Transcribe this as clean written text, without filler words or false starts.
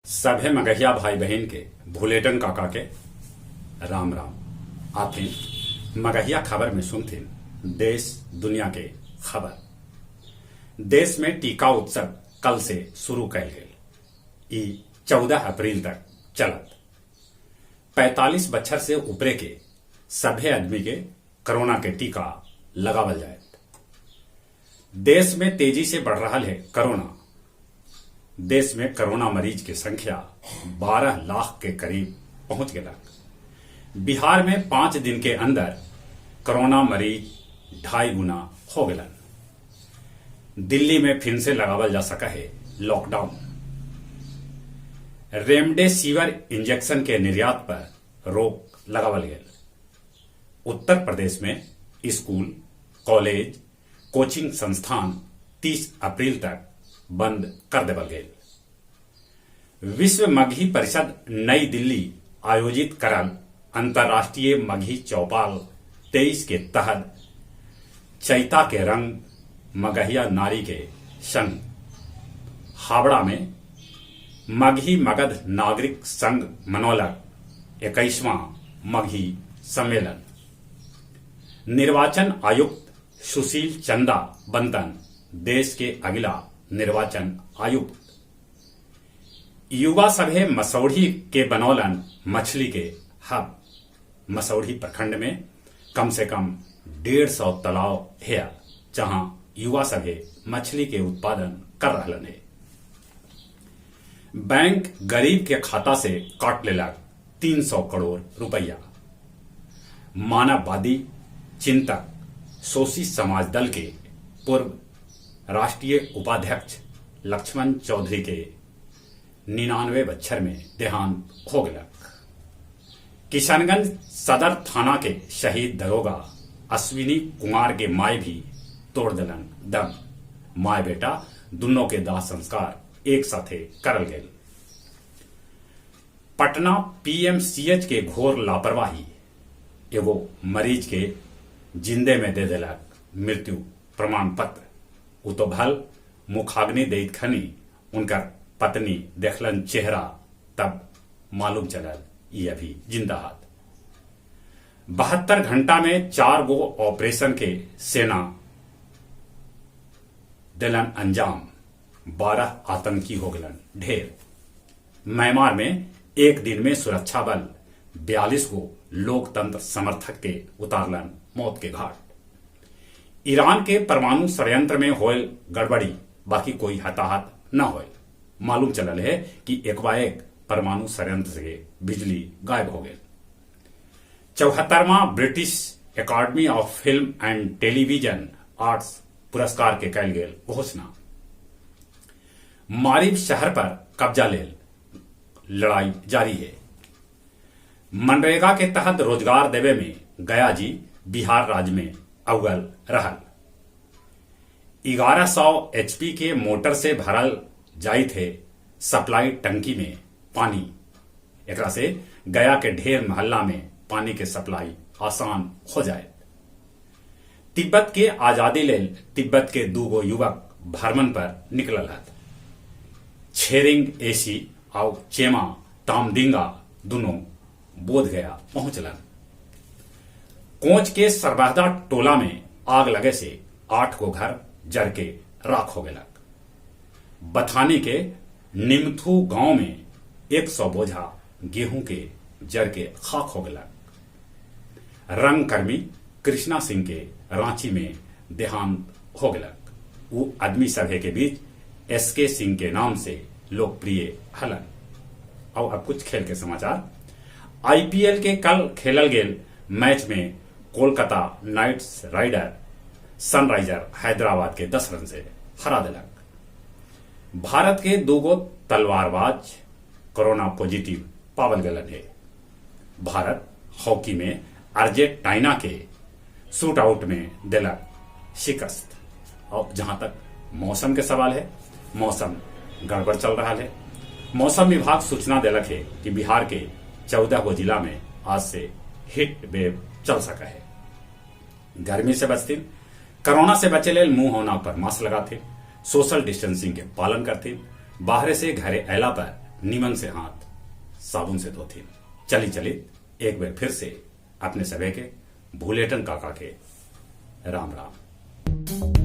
सभे मगहिया भाई बहिन के भुलेटन काका के राम राम। आथिन मगहिया खबर में सुनथिन देश दुनिया के खबर। देश में टीका उत्सव कल से शुरू कैल गेल। ई 14 अप्रैल तक चलत। 45 बच्छर से ऊपरे के सभे अदमी के कोरोना के टीका लगावल जायत। देश में तेजी से बढ़ रहल हे कोरोना। देश में कोरोना मरीज के संख्या 12 लाख के करीब पहुंच गेलक। बिहार में 5 दिन के अंदर कोरोना मरीज 2.5 गुना हो गेलन। दिल्ली में फिर से लगावल जा सका है लॉकडाउन। रेमडेसिविर इंजेक्शन के निर्यात पर रोक लगावल गेल। उत्तर प्रदेश में स्कूल, कॉलेज, कोचिंग संस्थान 30 अप्रैल तक बंद कर देवल गेल। विश्व मगही परिषद नई दिल्ली आयोजित करल अंतर्राष्ट्रीय मगही चौपाल 23 के तहत चैता के रंग मगहिया नारी के संग हावड़ा में मगही मगध नागरिक संघ मनौलक 21वां मगही सम्मेलन। निर्वाचन आयुक्त सुशील चंदा बनतन देश के अगला निर्वाचन आयुक्त। युवा सभे मसौढ़ी के बनौलन मछली के हब। मसौढ़ी प्रखंड में कम से कम 150 तालाब है, जहां युवा सभे मछली के उत्पादन कर रहलन हे। बैंक गरीब के खाता से काट लेलक 300 करोड़ रुपया। मानववादी चिंतक शोषित समाज दल के पूर्व राष्ट्रीय उपाध्यक्ष लक्ष्मण चौधरी के 99 बच्छर में देहांत हो गया। किशनगंज सदर थाना के शहीद दरोगा अश्विनी कुमार के माय भी तोड़ दिलन दम। माय बेटा दोनों के दाह संस्कार एक साथे करल गए। पटना पीएमसीएच के घोर लापरवाही, एगो मरीज के जिंदे में दे देलक मृत्यु प्रमाण पत्र। उ तो भल मुखाग्नि देत खनी उनकर पत्नी देखलन चेहरा, तब मालूम चलल ये अभी जिंदा हाथ। 72 घंटा में 4 गो ऑपरेशन के सेना दिलन अंजाम। 12 आतंकी हो गलन ढेर। म्यांमार में एक दिन में सुरक्षा बल 42 गो लोकतंत्र समर्थक के उतारलन मौत के घाट। ईरान के परमाणु षड्यंत्र में होयल गड़बड़ी, बाकी कोई हताहत न होयल। मालूम चलल है कि एकबाएक परमाणु षड्यंत्र से बिजली गायब हो गई। 74वां British Academy of Film and Television Arts पुरस्कार के कैल गेल घोषणा। मारिब शहर पर कब्जा लेल लड़ाई जारी है। मनरेगा के तहत रोजगार देवे में गया जी बिहार राज्य में अव्वल रहल। 1100 एचपी के मोटर से भरल जाई थे सप्लाई टंकी में पानी। एकरा से गया के ढेर मोहल्ला में पानी के सप्लाई आसान हो जाए। तिब्बत के आजादी लेल तिब्बत के 2 गो युवक भ्रमण पर निकलल हत। छेरिंग एसी और चेमा तामदिंगा दोनों बोध गया पहुंचलन। कोच के सरबहदा टोला में आग लगे से 8 गो घर जर के राख हो गलक। बथानी के निमथू गांव में 100 बोझा गेहूं के जर के खाक हो गलक। रंगकर्मी कृष्णा सिंह के रांची में देहांत हो गलक। वो आदमी सभे के बीच एसके सिंह के नाम से लोकप्रिय हलन। और अब कुछ खेल के समाचार। आईपीएल के कल खेलल गेल मैच में Kolkata Knights Rider Sunriser Hyderabad के 10 रन से हरा दिलक। भारत के 2 गो तलवारबाज कोरोना पॉजिटिव पावल गलन है। भारत हॉकी में अर्जेंटीना के शूट आउट में दिलक शिकस्त। और जहां तक मौसम के सवाल है, मौसम गड़बड़ चल रहा है। मौसम विभाग सूचना दिलक है कि बिहार के 14 गो जिला में आज से हिट वेव चल सका है। गर्मी से बचते, कोरोना से बचे लेल मुंह होना पर मास्क लगाते, सोशल डिस्टेंसिंग के पालन करते, बाहर से घरे अला पर निमन से हाथ साबुन से धोथिन। चली चली एक बार फिर से अपने सभे के भूलेटन काका के राम राम।